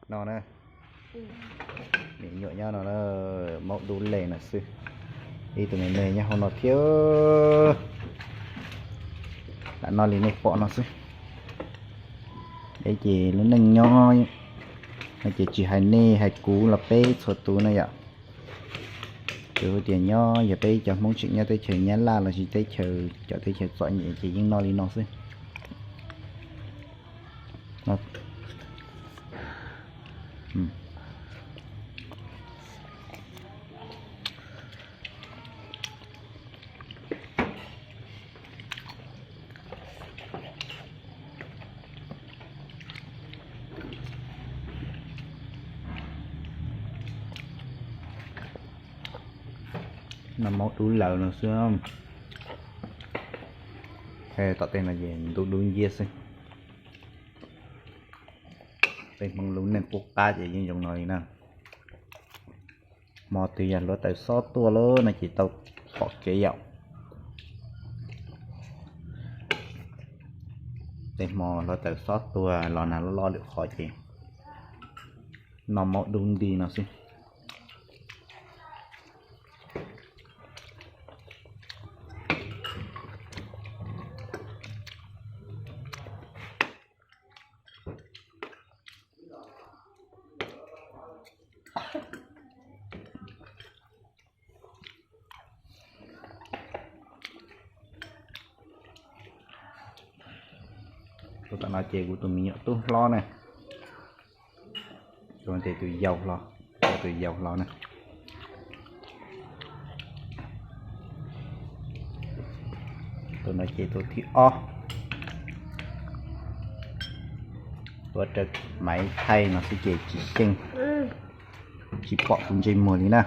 No na, me nyuam nyob no, maub dub le no xwb. Ib tug me me nyob hauv no thiab, lam noj li nej pom no xwb. Es ces lub neej nyob no ces tsis hais nej hais kuv los peb txhua tus na yom. Tsuas hais tias nyob yog peb cov Hmoob tseem nyob teb chaws Nyab Laj los sis teb chaws, cov teb chaws txom nyem ces yeej noj li no xwb. Noj maub dub lawm no xwb. Tom tej no ces ntub dub nciab xwb. Peb Hmoob lub neej qub qab ces yeej zoo no li na. Hmo twg yog hluav taws xob tuaj lawm no ces tau pom kev yom. Tej hmo hluav taws xob tuag los nag loj loj lwm qhov ces noj maub dub nti no xwb. Tus tom no ces kuv tus me nyuam tub hlob na, tus no ces tus yau hlob, tus yau hlob na. Tus no ces tus thib ob. Ua raws Maiv Thaij no xwb ces tsis xyeej, tsis pom kuv ntsej muag li na.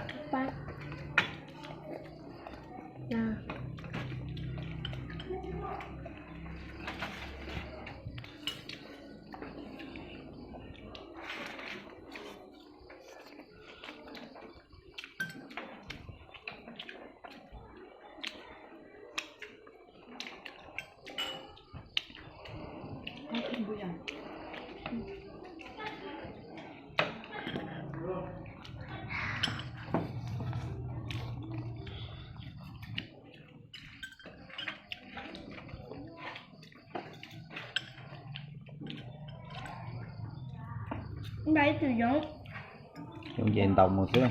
Ib tug yoov, yoov ces ntaus mus xwb.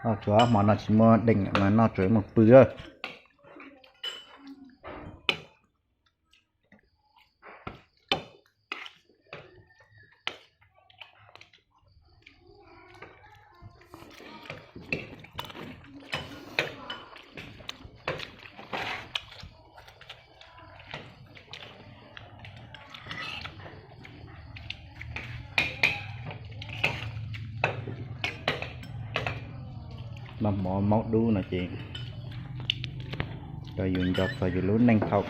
Noj tsuav hmo no tsis muaj deej mas noj tsuav mus pw. Noj mov maub dub no ces yus nco txog yus lub neej thaum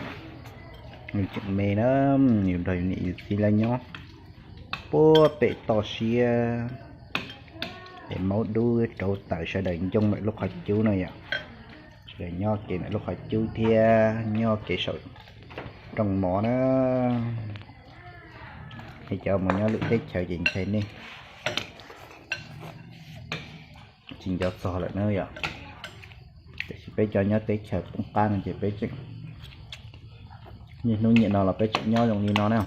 yus tseem me na, yus nrog yus niam yus txiv lawv nyob puag pem toj siab, es maub dub rauv taws sawv daws ncoo ntawm lub qhov cub no yom. Sawv daws nyob kev ntawm lub qhov cub thiab nyob kev saum rooj mov na. Es cov mus nyob lwm teb chaws ces ntshai nej tsis nco txog lawm na yom. Tiam sis peb cov nyob teb chaws poob qab no ces peb tseem niaj hnub niaj no los peb tseem nyob zoo li no na.